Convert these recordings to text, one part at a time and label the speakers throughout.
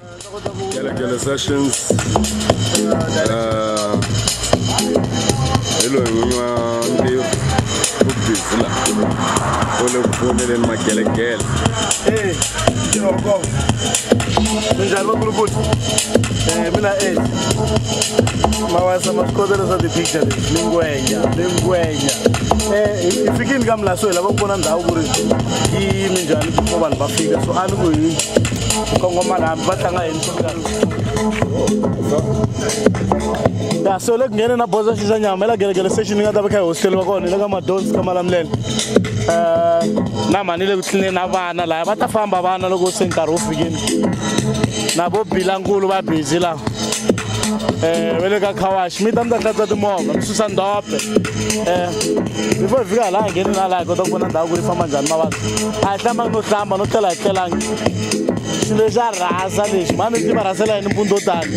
Speaker 1: Gelegele Sessions. Hi loyi n'winyi wa ntirho u busy la u le ku foneleni magelegele.
Speaker 2: Eh, ntirho wa kona. Minjhani vakulukuta? Mina eh. Mawasa ma swi kota leswa ti-picture leti ni ngwenya ni ngwenya. Hi fikini ka mulaso hi lava ku vona ndhawu ku ri yi yimi njhani before vanhu va fika so a ni ku hi kongoma laha va tlanga yini swo karhi. Ya so le ku nghene na boza xisa nyama la gelegele session yi nga ta va kha yi hosteriwa kona le ka Madonsi ka Malamulele. Na mhani le ku tlineni na vana laya va ta famba vana loko se nkarhi wu fikini. Na vo Bilankulu va busy la. Va le ka car wash mi ta mi ta hlantswa timovha mi susa ndope. Before hi fika laha hi nghene na laha hi kota ku vona ndhawu ku ri famba njhani mavabyi. A hi hlambangi no hlamba no tlela hi tlelangi. Xilo lexi xa rhasa lexi mhani mi tiva rhasela yini mpundzu wo tani.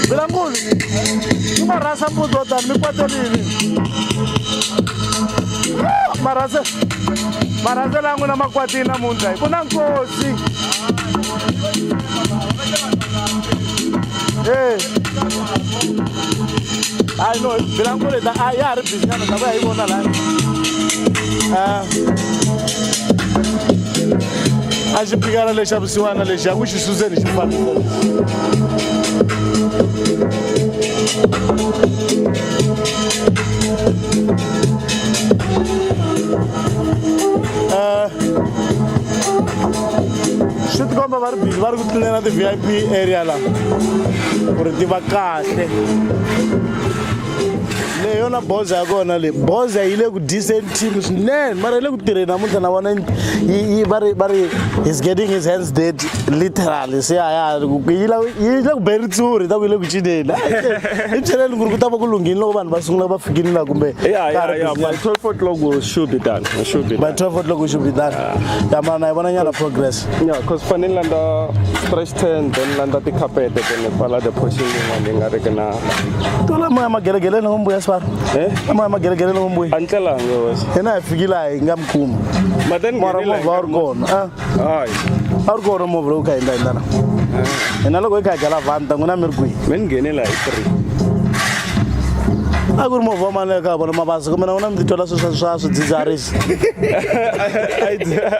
Speaker 2: Bilankulu mi ma rhasa mpundzu wo tani mi kwatelini. Marhase marhasela ya n'wina ma kwatile namuntlha hi ku na nkosi. Eh. Hayi no Bilankulu ta a ya ha ri busy nyana ta vuya hi vona laha. A xipikara lexa vusiwana lexi a ku xi suseni xi fambisa. Swi tikomba va ri busy va ri ku tlilela ti-VIP area la ku ri ti va kahle. Leyi yona boza ya kona leyi boza yi le ku dyiseni team swinene mara yi le ku tirheni namuntlha na vona yi va ri va ri he's getting his hands dirty literally se ya ya yi la yi le ku beni ritsuri ta ku yi le ku cineni hi byeleni ku ri ku ta va ku lunghini loko vanhu va sungula va fikini la kumbe
Speaker 3: Yeah,
Speaker 2: ka ha
Speaker 3: yeah,
Speaker 2: ri
Speaker 3: yeah.
Speaker 2: busy
Speaker 3: By
Speaker 2: nyana.
Speaker 3: 12 o'clock we should be done. We should be
Speaker 2: By
Speaker 3: done.
Speaker 2: 12 o'clock we should be done. Ya mara na yi vona nyana progress.
Speaker 3: Yeah, because fanele landa stretch 10, then landa ti-carpet, then pfala the portion yin'wana yi nga riki na.
Speaker 2: Tola moya magelegele loko mbuya sifara.
Speaker 3: Eh?
Speaker 2: Moya magelegele loko mbuya.
Speaker 3: A ni tlelangi wes.
Speaker 2: Hina hi fikile a hi nga mi kumi.
Speaker 3: But then
Speaker 2: Mara
Speaker 3: nghenile
Speaker 2: movha a wu ri kona. Ah.
Speaker 3: Hayi.
Speaker 2: A wu ri kona movha loko kha hi hindza la. Hina loko hi kha hi galavanta n'wina mi ri kwihi?
Speaker 3: Me ni nghenela hi 3.
Speaker 2: A ku ri movha wa mani leyi ka vona mabasa kumbe na n'wina mi titwela swilo swa swidzidziharisi.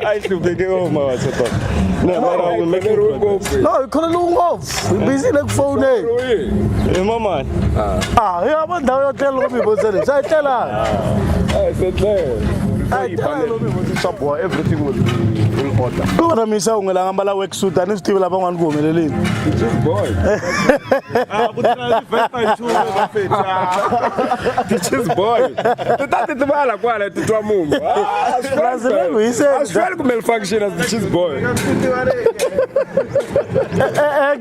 Speaker 3: A yi hlupheke ngopfu mabasa to. No, mara we making progress.
Speaker 2: No, hi kholeliwe ngopfu. Hi busy le ku foneni.
Speaker 3: Hi mamani.
Speaker 2: Ah, hi hava ndhawu yo tlela loko mi hi vonise leswi. A hi tlelanga.
Speaker 3: A hi se tlela.
Speaker 2: A hi tlelanga loko mi hi vonise.
Speaker 1: Swa boha everything will be in order.
Speaker 2: Ku va na misa wun'we la nga ambala work suit a ni swi tivi lavan'wana ku humelelini.
Speaker 1: Just boy. Teacher's boy. Ti ta titivala kwala ti twa munhu.
Speaker 2: Purasi le ku hiseni.
Speaker 1: A swi fani ku malfunction as the cheese boy.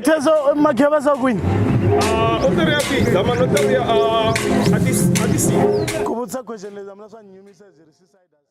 Speaker 2: Kheso makheva sa kwini?
Speaker 3: U tirhi ya pizza mani u tirhi ya a ti a ti
Speaker 2: Ku vutisa question leyi mina swa ni nyumisa byi ri suicide.